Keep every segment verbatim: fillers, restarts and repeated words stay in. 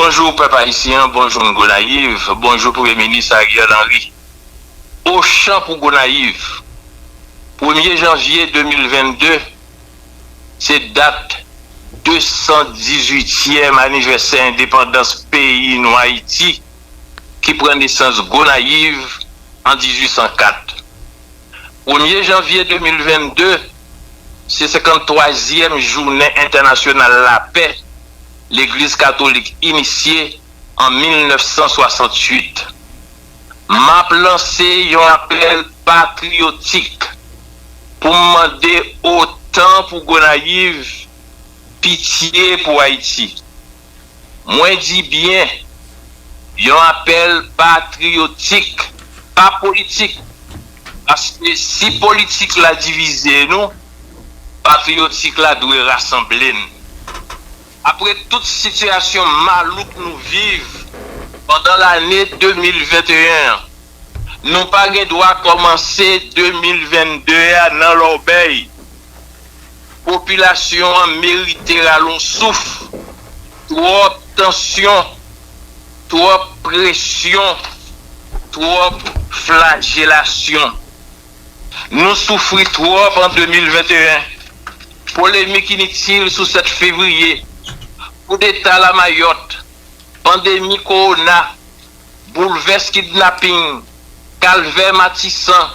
Bonjou pèp ayisyen, bonjou moun Gonayiv, bonjou Premye Minis Ariel Henry. Ochan pou Gonayiv. Premye janvye de mil vennde, se dat de san dizuityèm anivèsè endepandans peyi nou Ayiti, ki pran nesans Gonayiv an dizuit san kat. Premye janvye de mil vennde, se senkanntwazyèm jounen entènasyonal lapè Legliz Katolik inisye an mil nèf san swasantuit. M ap lanse yon apèl patriyotik pou m mande otan pou Gonayiv, pitye pou Ayiti. Mwen di byen, yon apèl patriyotik, pa politik. Paske si politik la divize nou, patriyotik la dwe rasanble n. Apre tout sitiyasyon malouk nou viv pandan lane de mil venteyen an, nou pa gen dwa kòmanse de mil vennde a nan lòbèy. Popilasyon an merite rale yon souf. Twòp tansyon, twòp presyon, twòp flajelasyon. Nou soufri twòp an de mil venteyen. Polemik initil sou sèt fevriye, koudeta Lamayòt, pandemi kowona, boulvès kidnaping, kalvè Matisan,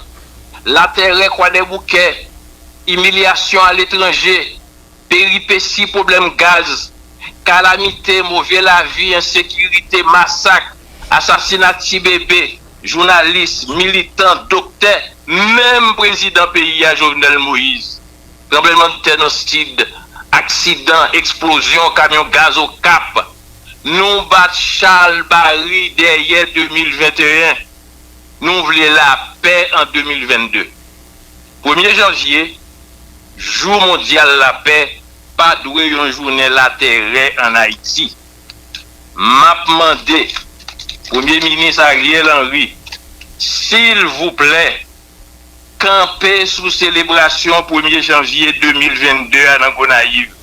latèrè Kwadèboukè, imilyasyon aletranje, peripesi pwoblèm gaz, kalamite, move lavi, ensekirite, masak, asasina ti bebe, jounalis, militan, doktè, menm prezidan peyi a, Jovenel Moïse. Tranblemanntè nan Sid, aksidan, eksplozyon kamyon gaz Okap, nou bat chalbari dèyè de mil venteyen. Nou vle lapè an de mil vennde. Premye janvye, Jou Mondyal Lapè, pa dwe yon jounen latèrè ann Ayiti. M ap mande Premye Minis Ariel Henry, silvouplè, kanpe sou selebrasyon premye janvye de mil vennde a nan Gonayiv.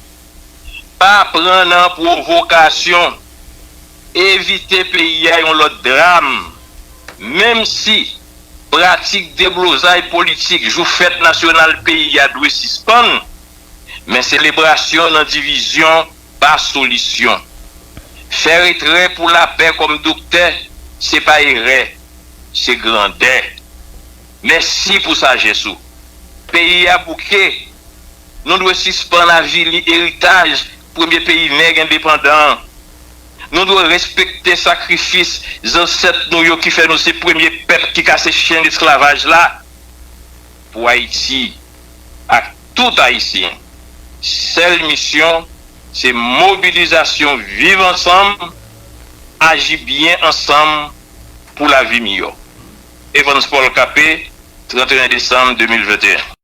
Pa pran nan pwovokasyon. Evite peyi a yon lòt dram. Menm si pratik deblozay politik jou fèt nasyonal peyi a dwe sispann, men selebrasyon nan divizyon pa solisyon. Fè retrè pou lapè kòm doktè, se pa erè, se grandè. Mèsi pou sajès ou. Peyi a bouke. Nou dwe sispann avili eritaj premye peyi nèg endepandan an. Nou dwe respekte sakrifis zansèt nou yo ki fè nou se premye pèp ki kase chenn esklavaj la. Pou Ayiti ak tout Ayisyen, sèl misyon se mobilizasyon, viv ansanm, aji byen ansanm pou lavi miyò. Evans Paul Capé, trannteyen desanm de mil venteyen.